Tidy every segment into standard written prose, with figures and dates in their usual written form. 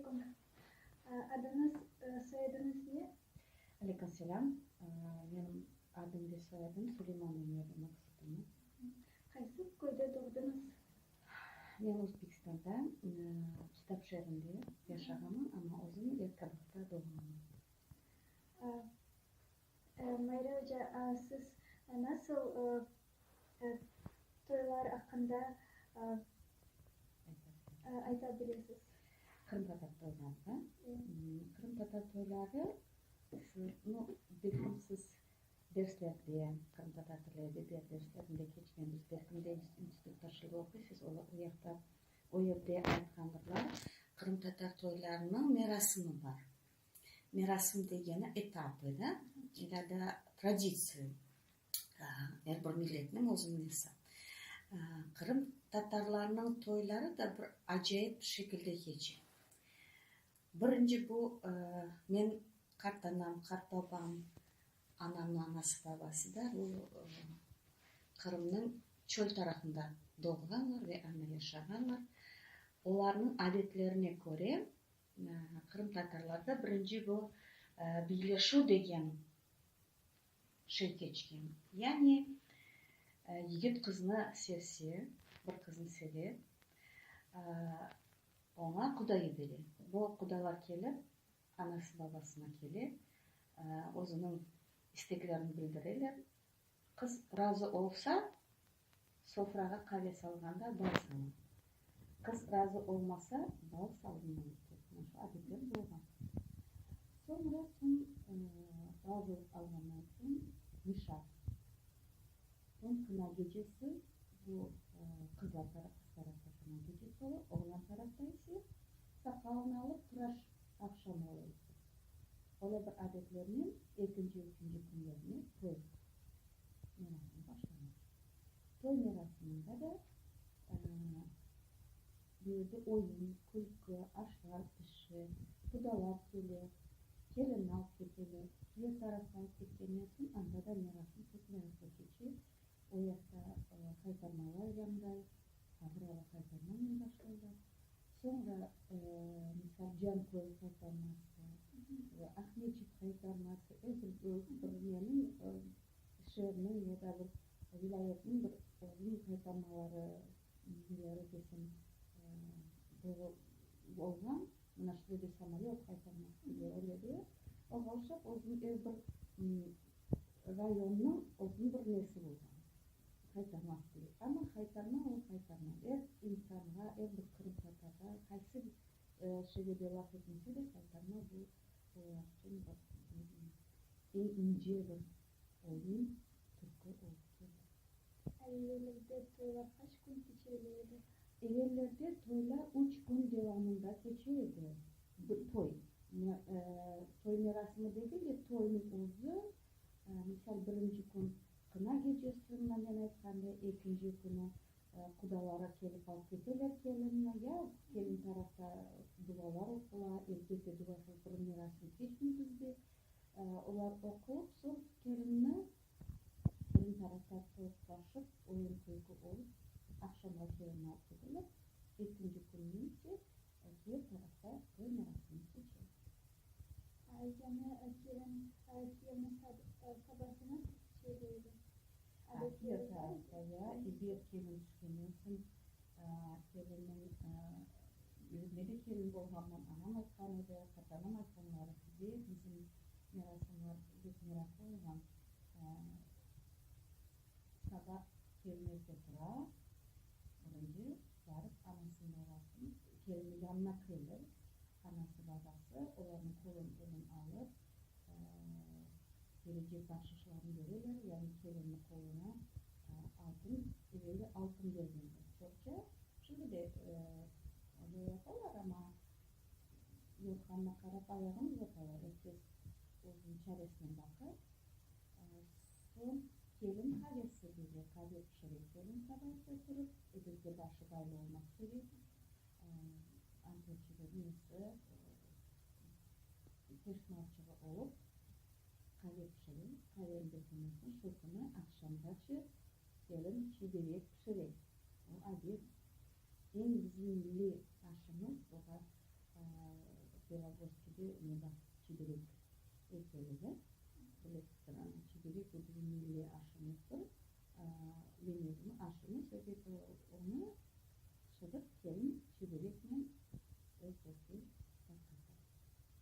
Aleyküm. Adıñız, soyadıñız ne? Aleyküm selâm. Menim adım ve soyadım Suleyman Ömerova Maqsudova. Qaysı köyde doğdıñız? Men Özbekistanda, Kitap şeerinde yaşağanım, amma özüm Erkabıqta doğğanım. Mayra oca, siz nasıl toylar aqqında ayta bilesiz? Qırımtatar toyları. Qırımtatar toyları, nu, belkim siz derslerde, qırımtatar tili, edebiyat derslerinde keçkendir, belkim de institutta şimdi oquysız, o yaqta, o yerde aytqandırlar, qırımtatar toylarınıñ merasimi bar. Merasim degeni etapı da, ya da traditsiya, er bir milletniñ özüniñ nesi. Qırım tatarlarınıñ toyları da bir acayip şekilde keçe. Birinci bu, men qartanam, qartbabam, anamnıñ anası, babası da bu Qırımnıñ çöl tarafında doğğanlar ve anda yaşağanlar. Olarnıñ adetlerine köre, Qırımtatarlarda birinci bu biyleşüv degen şey keçken. Yani yigit qıznı sevse, bir qıznı seve, oña quda yibere. Bu qudalar kelip, anası-babasına kele, özüniñ isteklerini bildireler. Qız razı olsa, sofrağa qave salğanda bal sala. Qız razı olmasa, bal salınmay eken. Mına şu adetler bolğan. Soñra soñ razılıq alğandan soñ nişan. Soñ qına gecesi, bu qızlar taraf, qız tarafta qına gecesi ola, oğlan tarafta ise saqalını alıp tıraş aqşamı ola eken. Öyle bir adetlernen ekinci, üçünci künlerine toy merasimi başlana. Toy merasiminde de bu yerde oyun, külkü, aşlar pişe, qudalar kele, kelinni alıp keteler. Kiyev tarafqa alıp ketkenden soñ anda da merasim pek meraqlı keçe. O yaqta qaytarmalar yañray, ağır-ağır qaytarmanen başlaylar. Soñra, misal, Canköy qaytarması, Aqmeçit qaytarması, er bir bir neniñ, şeerniñ ya da bir vilâyetniñ bir özüniñ qaytarmaları, neleri desem, olğan. Mına şöyle de samolöt qaytarması diye, öyle de. Oña oşap özüniñ er bir rayonnıñ özüniñ bir nesi olğan. Qaytarmaq kerek. Amma qaytarma o qaytarma. Er insanğa, er bir qırımtatarğa, qaysı şivede laf etmese de, qaytarma bu olar içün bir, ne deyim, eñ ince bir oyun, türkü olıp keldi. Evellerde toylar qaç kün keçirile edi? Evellerde toylar üç kün devamında keçe edi. Bir toy. Toy merasimi degil de, toynıñ özü, misal, birinci kün Qına gecesi, mına men aytqanday, ekinci künü qudaları kelip alıp keteler kelinni, ya kelin tarafta dualar oqula, elbette duasız bir merasim keçmey bizde. Olar oqulıp, soñ kelinni kelin tarafta toqlaşıp, oyun-külkü olıp, aqşamğa kelinni alıp keteler. Ekinci künü ise kiyev tarafta toy merasimi keçe. Yañı kelin kiyevni sabası nasıl keçirile edi? Kiyev tarafta ya ebet kelin tüşkenden soñ kelinniñ özüme de kelin bolğanman, anam aytqan edi, qartanam aytqanları kibi bizim merasımlar bek meraqlı olğan. Saba kelin erte tura, birinci barıp anasınıñ babasınıñ kelinniñ yanına kireler. Anası-babası olarnıñ qolun elin alıp, berecek bahşışlarını bereler, yani kelinniñ qoluna altın, evelde altın bergenler çoqça, şimdi de öyle yapalar, amma yorğanına qarap ayağını uzatalar, er kes özüniñ çaresine baqa. Soñ kelin qavesi bere, qave pişire kelin saba erte turıp, elbette başı baylı olmaq kerek. Anterçigi nesi, peşmavçığı olıp, qave pişire. Qaveni bergenden soñ şu künü aqşamğaçe kelin çiberek pişire. O adet. Eñ bizim milliy aşımız, oğa. Belogorskiyde ne bar, çiberek eykeli, ya? Bilesizdir, ana, çiberek bu bizim milliy aşımızdır, yemegimiz, aşımız, ebet, onı pişirip, kelin çibereknen er keske tarqata.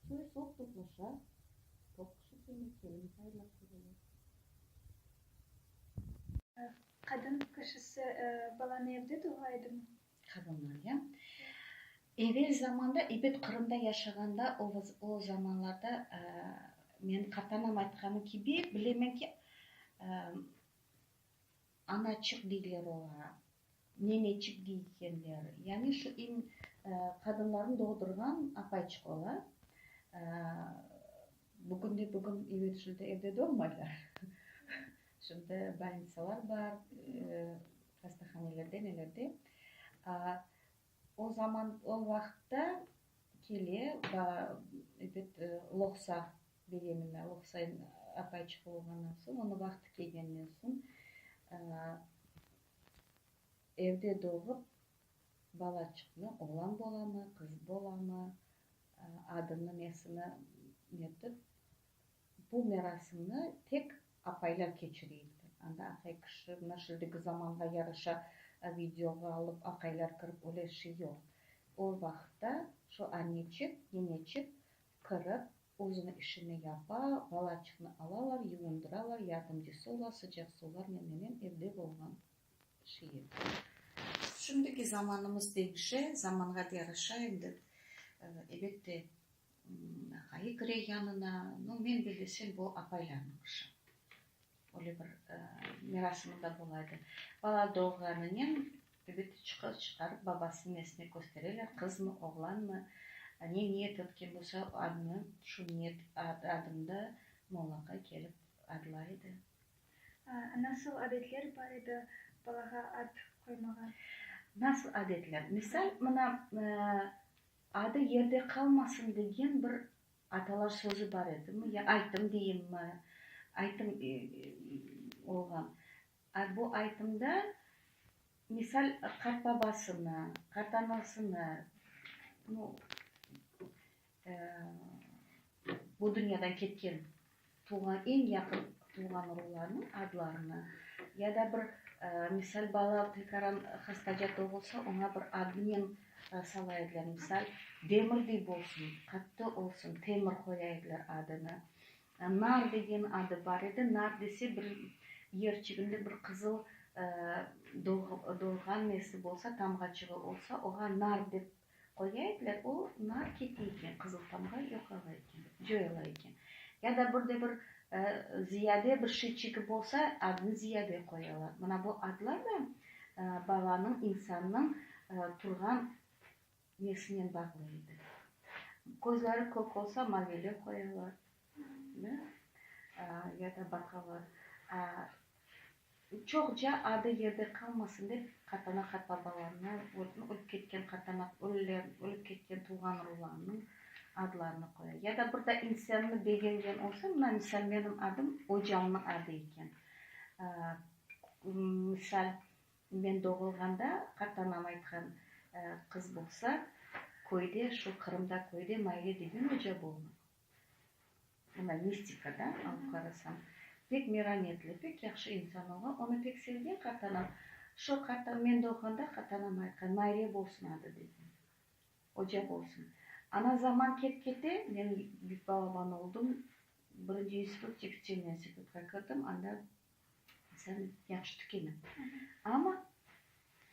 Soy-sop toplaşa, çoq kişi kele, kelin hayırlap keleler. Qadın kişisi balanı evde doğa edimi? Qadınlar, ya? Evel zamanda, ebet, Qırımda yaşağanda, o o zamanlarda, menim qartanam aytqanı kibi, bilemen ki, anaçıq deyler olara, neneçik deygenler, yani şu qadınlarnı doğdurğan apayçıq ola. Bugünde bugün, ebet, şimdi evde doğmaylar. Şimdi bolnitsalar bar, hastahanelerde, nelerde. O zaman, o vaqıtta kele, ebet, loqsa, beremena, loqsa apayçıq olğandan soñ, onıñ vaqtı kelgenden soñ, evde doğıp, balaçıqnı, oğlan bolamı, qız bolamı, adını, nesini netip, Bu merasimni tek apaylar keçire ediler. Anda aqay kişi, mına şimdiki zamanğa yaraşa videoğa alıp aqaylar kirip öyle şey yoq. O vaqıtta şu anneçik, neneçik kirip özüniñ işini yapa, balaçıqnı alalar, yuvundıralar, yardımcısı ola, sıcaq suvlarnen nenen evde bolğan şey edi. Şimdiki zamanımız deñişe, zamanğa yaraşa endi, elbette, Aqayı kire yanına, nu, men bellesem, bu apaylarnıñ işi. Öyle bir merasimi da bola edi. Bala doğğanınen, elbette, çıqarıp babasınıñ nesine köstereler, qızmı, oğlanmı, ne niyet etken bolsa, adını, şu niyet adında molla aqay kelip adlay edi. Nasıl adetler bar edi balağa ad qoymağa? Nasıl adetler? Misal, mına, Adı yerde qalmasın degen bir atalar sözü bar edimi, ya aytım deyimmi, aytım olğan. Bu aytımda, misal, qartbabasını, qartanasını, nu, bu dünyadan ketken tuvğan, eñ yaqın tuvğan uruvlarnıñ adlarını, ya da bir, misal, bala tekaran hastaca doğulsa, oña bir adnen sala ediler, misal, demirdey bolsun, qattı olsun, Temir qoya ediler adını. Nar degen adı bar edi, nar dese bir yerçiginde bir qızıl doğğan nesi bolsa, tamğaçığı olsa, oğa nar dep Qoya ediler, o nar kete eken, qızıl tamğa yoq ola eken, coyula eken. Ya da bir de bir ziyade bir şeyçigi bolsa, adını Ziyade qoyalar. Mına bu adlar da balanıñ, insannıñ turğan nesinen bağlı edi. Közleri kök olsa, Mavile qoyalar, ya da baqalar. Çoqca adı yerde qalmasın dep, qartana-qartbabalarını, ölüp ketken qartana, ölüler, ölüp ketken tuvğan rularınıñ adlarını qoya. Ya da bir de insannı begengen olsa, mına, misal, menim adım ocamnıñ adı eken. Misal, men doğulğanda qartanam aytqan, qız bolsa, köyde, şu Qırımda köyde Mayye degen oca bolğan. Mına mistika da, alıp qarasam. Pek merametli, pek yahşı insan olğan. Onı pek sevgen qartanam. Şo qartan, men doğğanda qartanam aytqan, Mayre bolsun adı degen. Oca bolsun. Ana zaman ket-kete, men büyük balaban oldım. Birinci institut, tekstilniy institutqa kirdim. Anda sen yahşı tükenim. Amma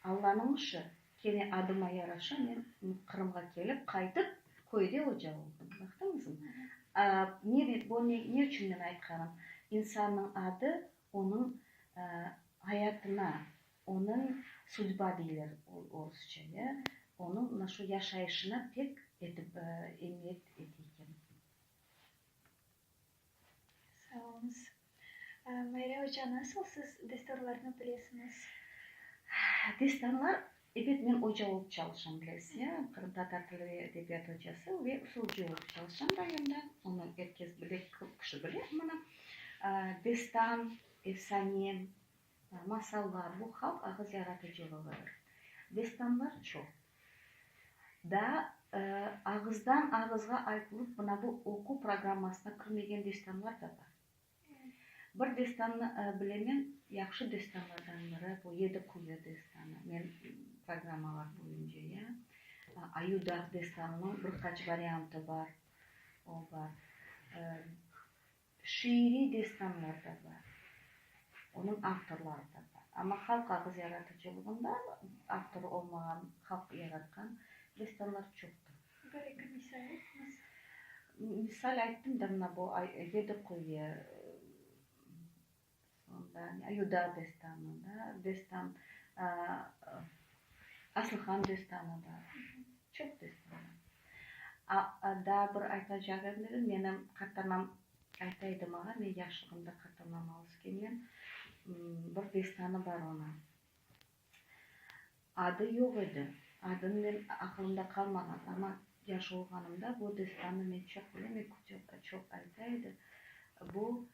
Allanıñ işi, kene adıma yaraşa men Qırımğa kelip, qaytıp, köyde oca oldım. Baqtıñızmı? Ne, bu ne içün men aytqanım? İnsannıñ adı onıñ ayatına, onıñ sudba deyler orusça, ya, onıñ mına şu yaşayışına pek etip emiyet ete eken. Sağ oluñız. Mayra oca, nasıl siz destanlarnı bilesiñiz? Destanlar, ebet, men oca olıp çalışam, bilesiz ya, qırımtatar tili ve edebiyatı ocası ve usulcı olıp çalışam rayonda, onı er kes bile, köp kişi bile. Mına, destan, efsane, masallar, bu halq ağız yaratıcılığıdır. Destanlar çoq. Daa. Ağızdan ağızğa aytılıp, mına bu oquv programmasına kirmegen destanlar da bar. Bir destannı bilemen, yahşı destanlardan biri, bu Yedi quyu destanı, men programmalar boyunca ya. Ayu dağ destanınıñ bir qaç variantı bar, o bar. Şiiriy destanlar da bar, onıñ avtorları da bar. Amma halq ağız yaratıcılığında avtorı olmağan, halq yaratqan destanlar çoqtır. Bir-eki misal aytıñız. Misal ayttım da, mına bu Yedi quyu, soñra Ayudağ destanı da, destan, Asılhan destanı bar. Çoq destan bar. Daa bir aytacağım dedim, menim qartanam ayta edi maña, men yaşlığımda qartanam öskenmen, bir destanı bar onıñ. Adı yoq edi, adını men aqılımda qalmağan, amma yaş olğanımda bu destannı men çoq bilem ve çoq ayta edi. Bu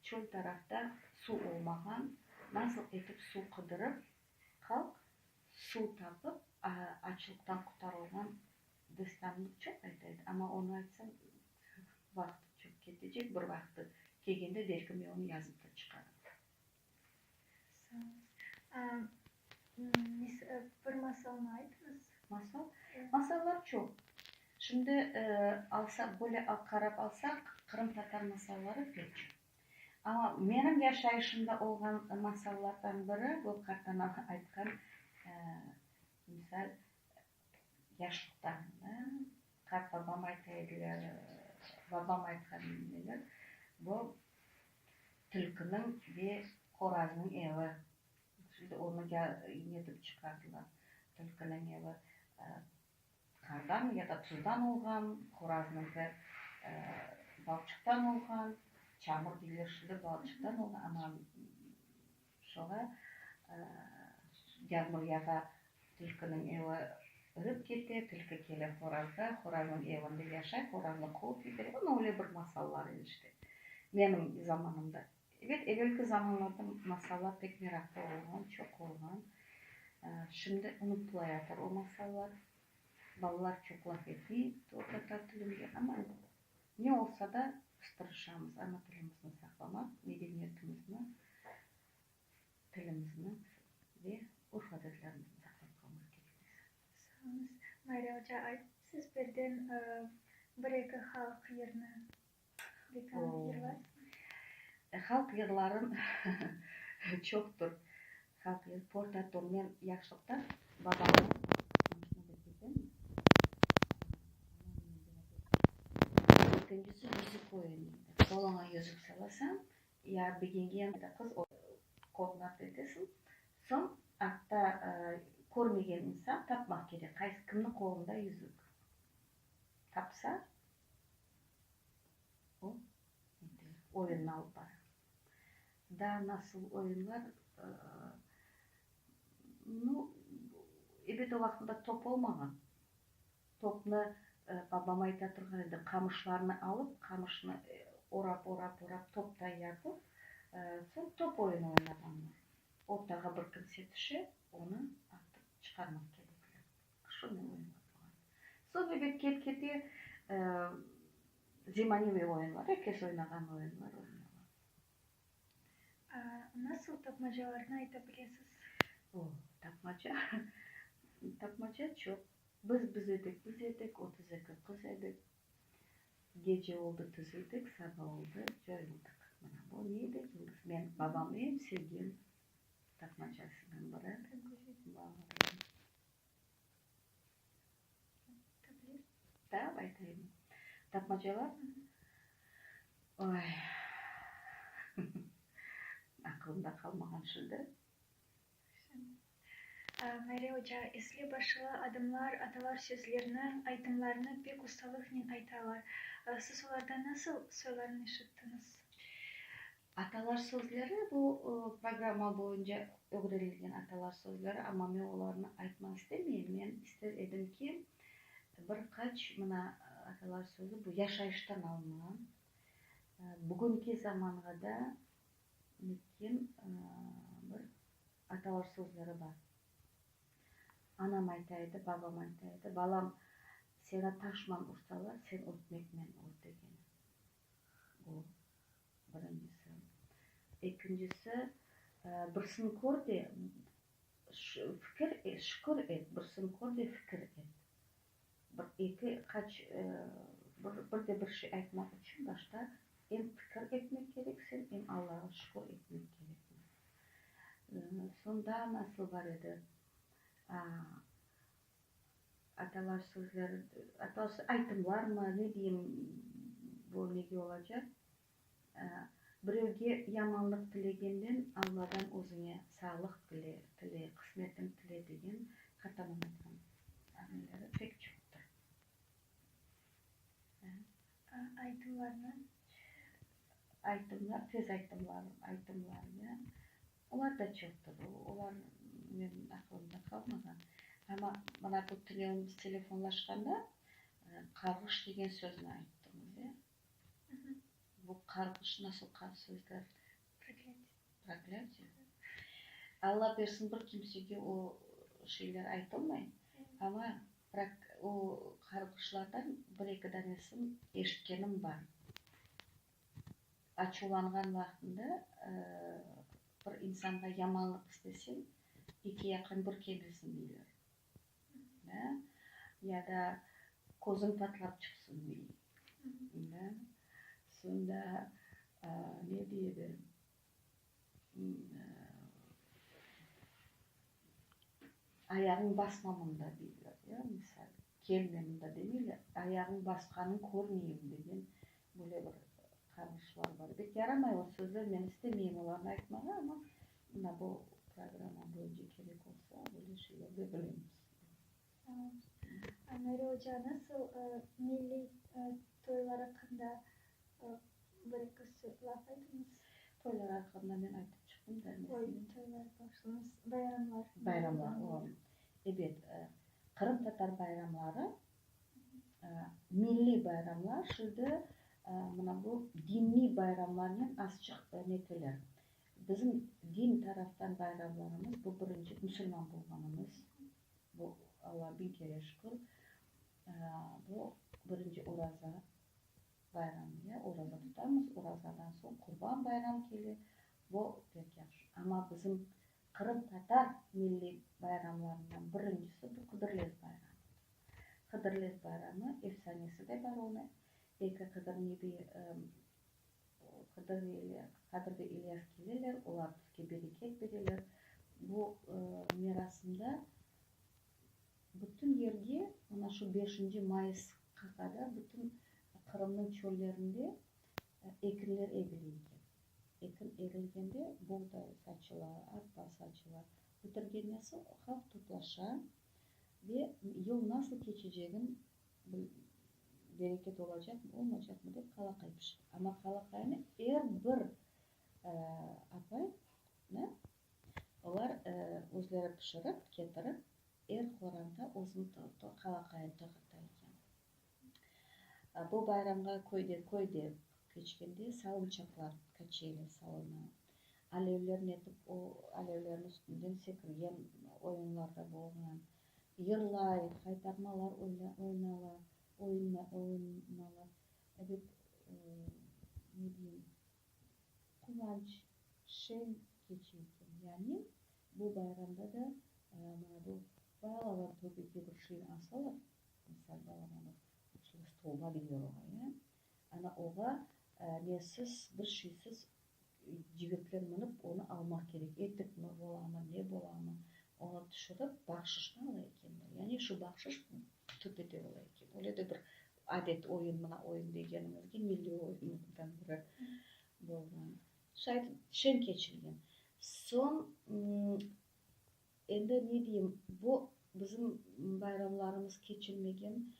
çöl tarafta suv olmağan, nasıl etip suv qıdırıp, halq suv tapıp, açlıqtan qurtarılğan destannı çoq ayta edi. Amma onı aytsam, vaqıt çoq ketecek, bir vaqtı kelgende belki men onı yazıp da çıqarım. Sağ oluñız. Bir masalnı aytıñız. Masal? Masallar çoq. Şimdi alsaq, böyle qarap alsaq, qırımtatar masalları pek çoq. Amma menim yaşayışımda olğan masallardan biri, bu qartanam aytqan, misal, yaşlıqtan, qartbabam ayta ediler, babam aytqan neler, bu tilkiniñ ve horaznıñ evi. Şimdi onı netip çıqardılar, tilkiniñ evi Qardan ya da tuzdan olğan, horaznıñki balçıqtan olğan, çamur deyler şimdi, balçıqtan olğan, amma şoğa yağmur yağa, tilkiniñ evi irip kete, tilki kele horazğa, horaznıñ evinde yaşay, horaznı quvıp yibere, onıñ öyle bir masalları işte, menim zamanımda. Ebet, evelki zamanlarda masallar pek meraqlı olğan, çoq olğan. Şimdi unutılayatır o masallar. Balalar çoq laf etmey tatar tilinde, amma ne olsa da biz tırışamız ana tilimizni saqlamaq, medeniyetimizni, tilimizni ve urf-adetlerimizni saqlap qalmaq kerekmiz. Sağ oluñız. Mayra oca, aytıp siz birden bir-eki halq yırnı. Halq yırlarım çoqtur. Halq yır, Port-Artur, men yaşlıqta babamnıñ maşinada ketemiz. Ekincisi yüzük oyunı edi. Qoluña yüzük salasañ, ya begengen qız qoluna etesiñ, soñ atta körmegen insan tapmaq kerek, qaysı kimniñ qolunda yüzük. Tapsa, O, oyunnı alıp bara. Daa nasıl oyunlar? Nu, ebet, o vaqıtında top olmağan. Topnı, babam ayta turğan edi, qamışlarnı alıp, qamışnı orap, orap, orap, topday yapıp, soñ top oyunı oynağanlar. Ortağa bir kimse tüşe, onı atıp çıqarmaq kerekler. Şunday oyunlar bolğan. Soñ, ebet, ket-kete zemaneviy oyunlar, er kes oynağan oyunlar oynala. Nasıl tapmacalarnı ayta bilesiz? O, tapmaca, tapmaca çoq. Biz biz edik, biz edik, 32 qız edik. Gece oldı tizildik, saba oldı coyuldıq. Mına bu ne edi? Yıldız. Men babamnıñ eñ sevgen tapmacasından biri. Daa aytayım. Tapmacalar? Oy, aqılımda qalmağan şimdi. Mayre oca, esli başlı adamlar atalar sözlerini, aytımlarını pek ustalıqnen aytalar. Siz olardan nasıl soylarını eşittiñiz? Atalar sözleri, bu programma boyunca ögrenilgen atalar sözleri, amma men olarnı aytmaq istemeyim. Men ister edim ki, bir qaç mına atalar sözü bu yaşayıştan alınğan, bugünki zamanğa da netken bir atalar sözleri bar. Anam ayta edi, babam ayta edi, balam. Seni taşman ursalar, sen ötmeknen ur degeni. Bu birincisi. Ekincisi, birisini kör de, fikir, şükür et, birisini kör de fikir et. Bir, eki, qaç, bir, bir de bir şey aytmaq içün başta em fikir etmek kereksiñ, em Allağa şükür etmek kereksiñ. Soñ daa nasıl bar edi? Atalar sözleri, atalar aytımlarmı, ne deyim, bu nege olacaq? Birevge yamanlıq tilegenden Alladan özüñe sağlıq tile, tile, qısmetiñ tile degen qartanam aytqan amelleri pek çoqtır. Aytımlarnı? Aytımlar, tez aytımlar, aytımlar, ya. Olar da çoqtır, olar menim aqılımda qalmağan. Amma mına bu tünevin biz telefonlaşqanda qarğış degen sözni ayttıñız, ya. Bu qarğış nasıl sözler? Proklâtiye. Proklâtiye. Alla bersin, bir kimsege o şeyler aytılmay, amma o qarğışlardan bir-eki danesini eşitkenim bar. Açuvlanğan vaqtında bir insanğa yamanlıq isteseñ, eki yaqañ bir kelsin deyler. Da? Ya da közüñ patlap çıqsın dey. Da? Soñ da ne dey edi? Ayağıñ basma mında deyler, ya, misal. Kelme mında demeyler, ayağıñ basqanıñ körmeyim degen böyle bir qarğışlar bar. Pek yaramay o sözler, men istemeyim olarnı aytmağa, amma mına bu programma boyunca kerek olsa, böyle şeyler de bilemiz. Nuri oca, nasıl milliy toylar aqqında bir-eki laf aytıñız? Toylar aqqında men aytıp çıqtım da. Oy, toylar, bağışlañız, bayramlar. Bayramlar, o, ebet. Qırımtatar bayramları, milliy bayramlar şimdi mına bu diniy bayramlarnen azçıq neteler. Bizim din taraftan bayramlarımız, bu birinci musulman bolğanımız, bu Alla biñ kere şükür, bu birinci oraza bayramı, ya, oraza tutamız, orazadan soñ Qurban bayram kele, bu pek yahşı. Amma bizim Qırımtatar milliy bayramlarından birincisi bu Qıdırlez bayramıdır. Qıdırlez bayramı efsanesi de bar onı, eki Qıdır Nebi, Qıdır ve Qadır ve İlyas keleler, olar bizge bereket bereler. Bu merasimda bütün yerge, mına şu beşinci mayısqa qadar bütün Qırımnıñ çöllerinde ekinler egile eken. Ekin egilgende buğday saçıla, arpa saçıla. Bitirgenden soñ halq toplaşa ve yıl nasıl keçecegin bereket olacaqmı, olmaycaqmı dep qalaqay pişire. Amma qalaqaynı er bir apay, olar özleri pişirip, ketirip, er qoranta özüniñ qalaqayını toqata eken. Bu bayramğa köyde köyde keçkende salınçaqlar, kaçeli, salına. Alevler netip, o alevlerniñ üstünden sekirgen oyunlar da bolğan. Yırlay, haytarmalar oynala, oynalar. Ebet, ne deyim, quvanç, şeñ keçe eken. Yani bu bayramda da mına bu balaban töpege bir şeyni asalar, misal balaban bir stolba deyler oğa, ya, ana oğa nesiz, bir şeysiz Cigitler minip, onı almaq kerek. Etikmi bolamı, ne bolamı, onı tüşürip, bahşışnı ala ekenler. Yani şu bahşış töpede ola eken. Öyle de bir adet, oyun, mına oyun degenimizge milliy oyunlardan biri bolğan. Şay şeñ keçilgen. Soñ, endi ne deyim, bu bizim bayramlarımız keçilmegen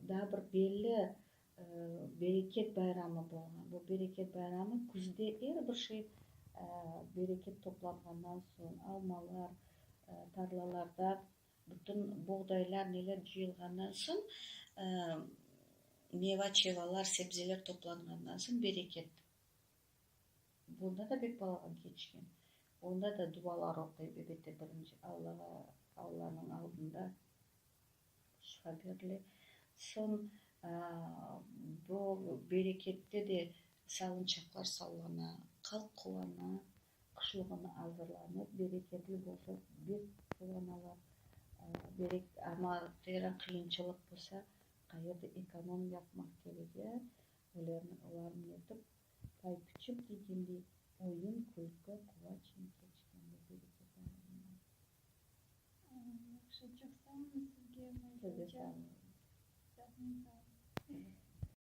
daa bir belli Bereket bayramı bolğan. Bu bereket bayramı küzde er bir şey bereket toplanğandan soñ, almalar, tarlalarda bütün buğdaylar, neler cıyılğandan soñ, meva-çevalar, sebzeler toplanğandan soñ bereket. Bunda da bek balaban keçken. Onda da dualar oquy, elbette, birinci Allağa, Allanıñ aldında. Şifa berile. Soñ bu berekette de salınçaqlar sallana, halq quvana, qışlığına azırlanıp, bereketli bolsa bek quvanalar. Amma teren qıyınçılıq bolsa, qayerde ekonom yapmaq kerek ya, olarnı netip, pay piçip degendey, oyun, külkü, quvançnen keçken bu bereket ayında. Yahşı, çoq sağ oluñız sizge, Siz de sağ oluñız. Sağ oluñ.